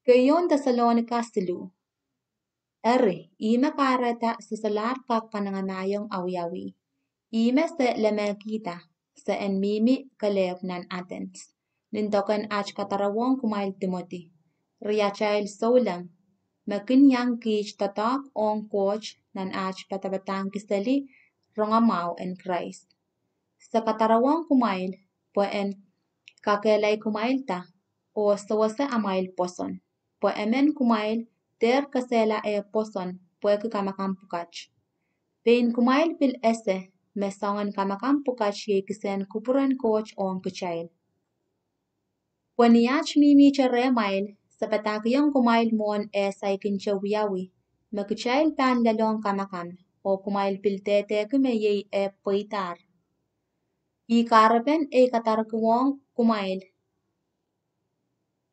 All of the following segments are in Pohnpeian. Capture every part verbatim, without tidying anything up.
Keieun Tesalonika siluh. Eri, ihme kahrehda se solahr kak kanengamahiong awiawi. Ihme se lemehkihda, se en mihmi kelehpw nan Atens, nin doken at kadarowohng kumwail Timoty, riatail souleng, me kin iang kiht doadoahk ong Koht nan at padapadahngki seli rongamwahu en Krais. Se kadarowohng kumwail, pwe en kakehlailkumwailda, oh sewese amwail pwoson, pwe emen kumwail dehr kesehla eh pwoson pwehki kamakam pwukat. Pein kumwail pil ese me soangen kamakam pwukat iei kisehn kupwuren Koht ong kitail. Pwe ni at mihmihte rehmwail, se padahkihong kumwail mwohn eh saikinte wiawi, me kitail pahn lelohng kamakam, oh kumwail pil dehdehki me iei eh pweidahr. Ih kahrepen ei kadarkiwohng kumwail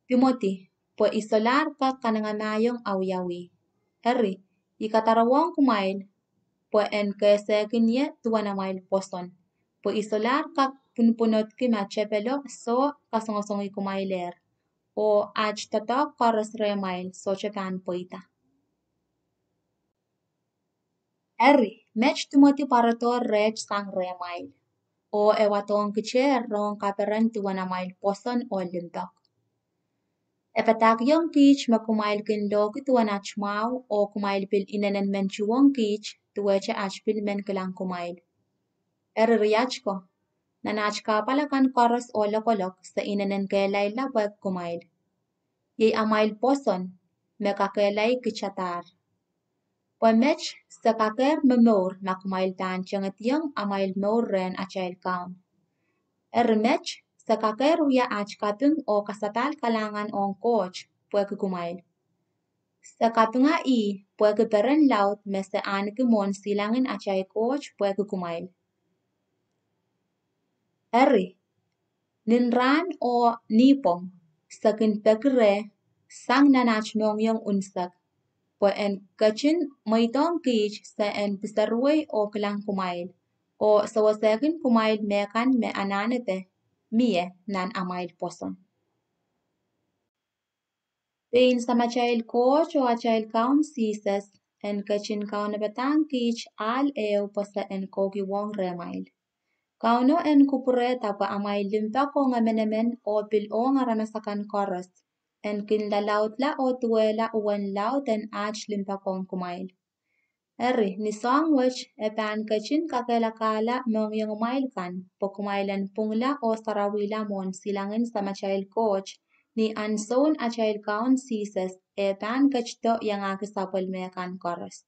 Timoty, pwe I solahr kak kanengamahiong awiawi. Eri, I kadarowohng kumwail, pwe en kehsehkin ie duwen amwail pwoson, pwe I solahr kak pwunopwunodki ma tepelo soh kasongosongih kumwailehr, oh at doadoahk koaros rehmwail sohte pahn pweida. Eri, met Timoty pwarodohr reht sang rehmwail, oh e wadohng kitail rohng kaperen duwen amwail pwoson oh limpoak. E padahkihong kiht me kumwail kin lohki duwen at mwahu, oh kumwail pil inenen men tuhwong kiht, duwehte at pil men kilang kumwail. Eri riat ko, nan at kahpwal akan koaros oh lokolok se inenen kehlailla pwehki kumwail. Iei amwail pwoson, me kakehlailkitadahr. Pwe met se kakehr momour ma kumwail pahn tengediong amwail mour rehn atail Kaun. Eri met se kakehr wia at kaping oh kasapahl kalahngan ong Koht pwehki kumwail. Se kapinga ih pwehki peren laud me se ahneki mwohn silangin atail Koht pwehki kumwail. Eri, nin rahn oh nipwong, se kin peki reh sang nan at mohngiong unsek, pwe en ketin mweidohng kiht se en piseruwei oh kilang kumwail, oh sewesehkin kumwail mehkan me anahnepe mie nan amwail pwoson. Pein Samatail Koht oh atail Kaun Sises en ketin kaunopadahng kiht ahl ehu pwe se en kohkiwohng rehmwail. Kauno en kupwurehda pwe amwail limpoak ong emenemen oh pil ong aramas akan koaros, en kin lalaudla oh duwehla uwen laud en at limpoak ong kumwail. Eri, ni soahng wet e pahn ketin kakehlakahla mohngiongimwail kan, pwe kumwail en pwungla oh sarawihla mwohn silangin Samatail Koht, ni ahnsoun atail Kaun Sises eh pahn ketido iangahki sapwellime kan koaros.